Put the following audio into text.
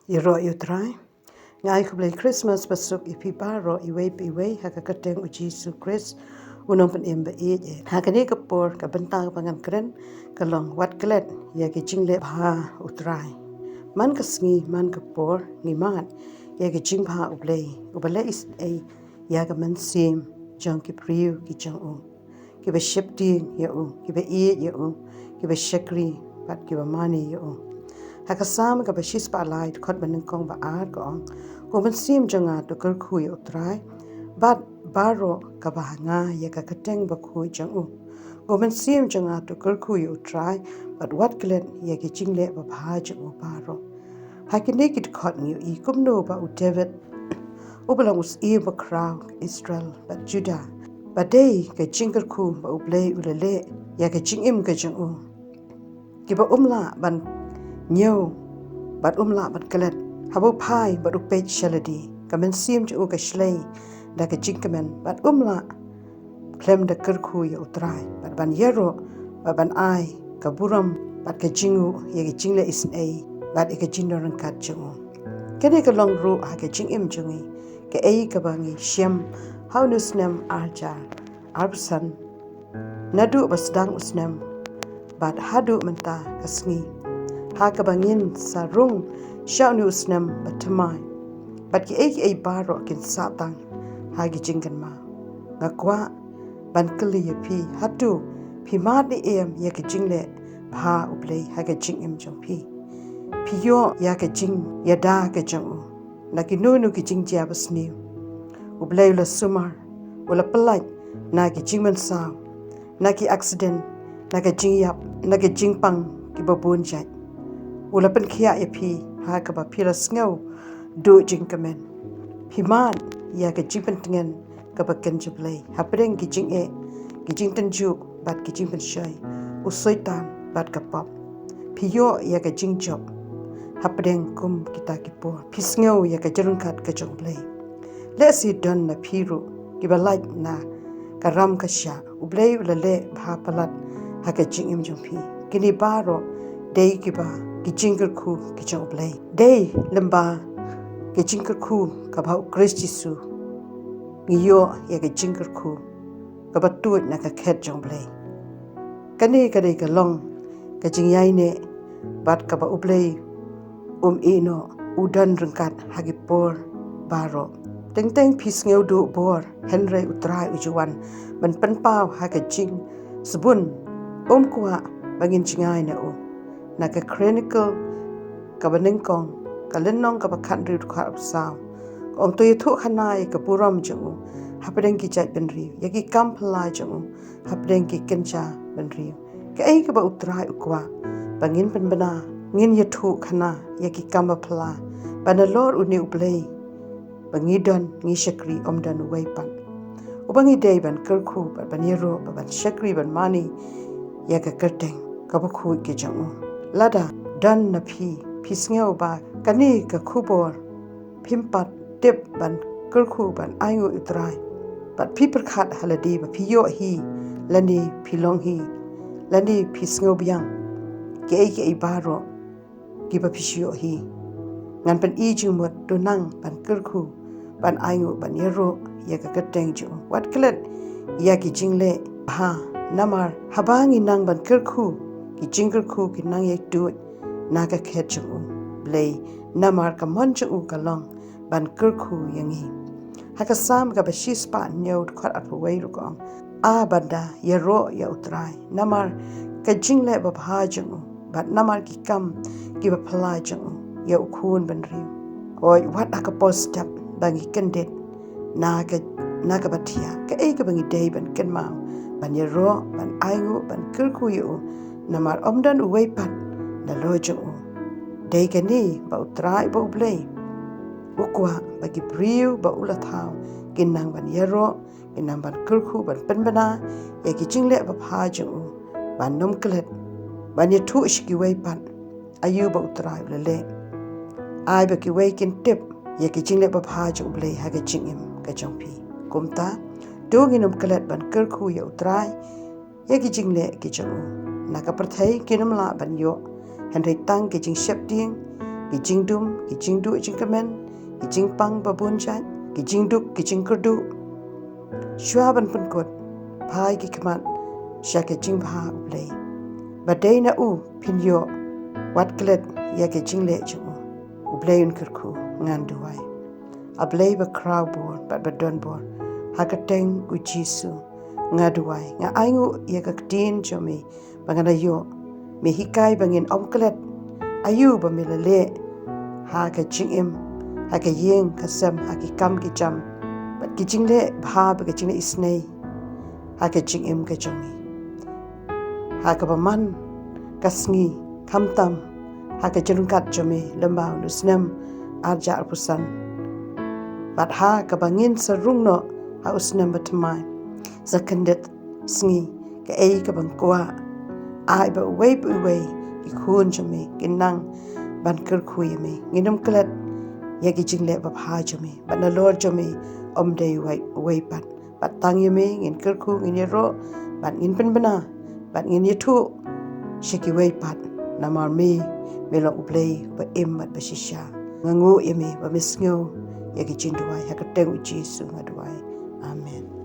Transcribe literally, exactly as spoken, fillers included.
Ïaroh ïa U Trai. Nga ai khublei Christmas basuk ïa phi baroh, iwei pa iwei, ha ka kyrteng U Jisu Khrist, U Nongpynim ba ïeit. Ha kane ka por, ka bynta ba ngan kren ka long: Wat klet ïa ka jingleh bha U Trai. Man ka sngi man ka por ngi mad ïa ka jingbha U Blei, uba leh isynei ïa ka mynsiem jong ki briew ki jong u, kiba sheptieng ïa u, kiba ïeit ïa u, kiba shakri bad kiba mane ïa u. Ha ka Salm kaba shispah lai, dkhot ba nyngkong ba ar, ka ong: Ko mynsiem jong nga, to kyrkhu ïa U Trai, bad baroh kaba ha nga, ïa ka kyrteng bakhuid jong u. Ko mynsiem jong nga, to kyrkhu ïa U Trai, bad wat klet ïa ki jingleh babha jong u baroh. Ha kine ki dkhot ngi ïohi kumno ba u David, uba long u syiem bakhraw Israel bad Judah, ba dei ka jingkyrkhu ba U Blei u la leh ïa ka jingim ka jong u, kiba um lah ban ñiew bad um lah ban klet. Haba u phai bad u peit sha lade, ka mynsiem jong u ka shlei da ka jingkmen, bad um lah khlem da kyrkhu ïa U Trai, bad ban ïaroh, bad ban ai ka burom bad ka jingnguh ïa ka jingleh isynei bad ïa ka jingdon ryngkat jong u. Kane ka long ruh ha ka jingim jong ngi. Kaei kaba ngi shem ha une u snem ar hajar arphew san, naduh ba sdang u snem bad haduh mynta ka sngi, ha kaba ngin sa rung sha une u snem ba thymmai, bad kiei kiei baroh kin sah tang ha ki jingkynmaw. Nga kwah ban kylli ïa phi, hato phi mad ne em ïa ka jingleh bha U Blei ha ka jingim jong phi? Phi ïoh ïa ka jingïada ka jong u na kino kino ki jingjia basniew? U Blei u la sumar, u la pyllait na ki jingmynsaw, na ki accident, na ka jingïap, na ka jingpang kiba bun jait. U la pynkhiah ïa phi ha kaba phi la sngew duh jingkmen. Phi mad ïa ka jingpyntngen kaba kynja Blei hapdeng ki jingeh, ki jingtynjuh bad ki jingpynshoi u Soitan bad ka pop. Phi ïoh ïa ka jingjop hapdeng kum kita ki por. Phi sngew ïa ka jingryngkat ka jong U Blei. Lehse don na phi ruh kiba lait na ka ram ka shah. U Blei u la leh bha palat ha ka jingim jong phi. Kine baroh dei kiba ki jingkyrkhu ki jong U Blei. Dei lyngba ka jingkyrkhu kaba ha U Khrist Jisu ngi ïoh ïa ka jingkyrkhu kaba tuid na ka khet jong U Blei. Kane ka dei ka long ka jingïaineh bad kaba U Blei um ïehnoh, u don ryngkat ha ki por baroh. Teng teng phi sngew duh bor, hynrei U Trai u ju wan ban pynpaw ha ka jingsbun. Um kwah ba ngin jngai na u. Na ka Chronicle kaba nyngkong, ka lynnong kaba khathynriew, dkhot arphew saw, ka ong: To ïathuhkhana ïa ka burom jong u hapdeng ki jaitbynriew, ïa ki kam phylla jong u hapdeng ki kynja bynriew. Kaei kaba U Trai u kwah ba ngin pynbna? Ngin ïathuhkhana ïa ki kam ba phylla ba nalor une U Blei ba ngi don, ngi shakri, ym don uwei pat. Uba ngi dei ban kyrkhu bad ban ïaroh bad ban shakri, ban mane ïa ka kyrteng kaba khuid ka jong u. Lada don na phi, phi sngew ba kane ka khubor phim pat tip ban kyrkhu, ban ainguh ïa U Trai, bad phi pyrkhat ha lade ba phi ïoh hi, lane phi long hi, lane phi sngew biang, kiei kiei baroh kiba phi shu ïoh hi, ngan pyni jingmut, to nang ban kyrkhu, ban ainguh, ban ïaroh ïa ka kyrteng jong u. Wat klet ïa ki jingleh bha, namar haba ngi nang ban kyrkhu, ki jingkyrkhu ki nang ïai tuid na ka khet jong u Blei, namar ka mon jong u ka long ban kyrkhu ïa ngi. Ha ka Salm kaba shispah hynñiew, dkhot arphew wei ruh ka ong: A bad da, ïaroh ïa U Trai, namar ka jingleh babha jong u, bad namar ki kam kiba phylla jong u ïa u khun bynriew. Hooid, wat ha ka por step ba ngi kyndit na ka, na kaba thiah, kaei kaba ngi dei ban kynmaw, ban ïaroh, ban ainguh, ban kyrkhu ïa u, namar ym don uwei pat nalor jong u. Dei kane ba U Trai, ba U Blei u kwah ba ki briew ba u la thaw kin nang ban ïaroh, kin nang ban kyrkhu, ban pynbna ïa ki jingleh babha jong u, ban ym klet, ban ïathuh sha kiwei pat aïu ba U Trai u la leh. Ai ba kiwei kin tip ïa ki jingleh babha jong U Blei ha ka jingim ka jong phi. Kumta, to ngin ym klet ban kyrkhu ïa U Trai ïa ki jingleh ki jong u. Na ka pyrthei kin ym lah ban ïoh, hynrei tang ki jingsheptieng, ki jingdum, ki jingduh jingkmen, ki jingpang babun jait, ki jingduk, ki jingkyrduh. Shuwa ban pynkut, phai ki khmat sha ka jingbha U Blei. Ba dei na u phin ïoh wat klet ïa ka jingleh jong u. U Blei un kyrkhu, ngan duwai. A Blei ba khraw bor bad ba don bor, ha ka kyrteng U Jisu nga duwai, nga ainguh ïa ka ktien jong me ba ngan ïoh. Me hikai ba ngin ym klet aïu ba me la leh ha ka jingim, ha ka ïing ka sem, ha ki kam ki jam, bad ki jingleh bha bad ki jingleh isynei ha ka jingim ka jong ngi. Ha kaba man ka sngi, khamtam ha ka jingryngkat jong me lyngba u snem ar hajar arphew san, bad ha kaba ngin sa rung noh ha u snem ba thymmai. Sa kyndit sngi, kaei kaba nga kwah, ai ba uwei pa uwei ki khun jong me kin nang ban kyrkhu ïa me. Ngin ym klet ïa ki jingleh babha jong me, bad nalor jong me ym dei uwei, uwei pat. Bad tang ïa me ngin kyrkhu, ngin ïaroh bad ngin pynbna bad ngin ïathuh sha kiwei pat. Namar me, me long U Blei ba im bad ba shisha. Nga nguh ïa me ba me sngew ïa ki jingduwai, ha ka kyrteng U Jisu nga duwai. Amen.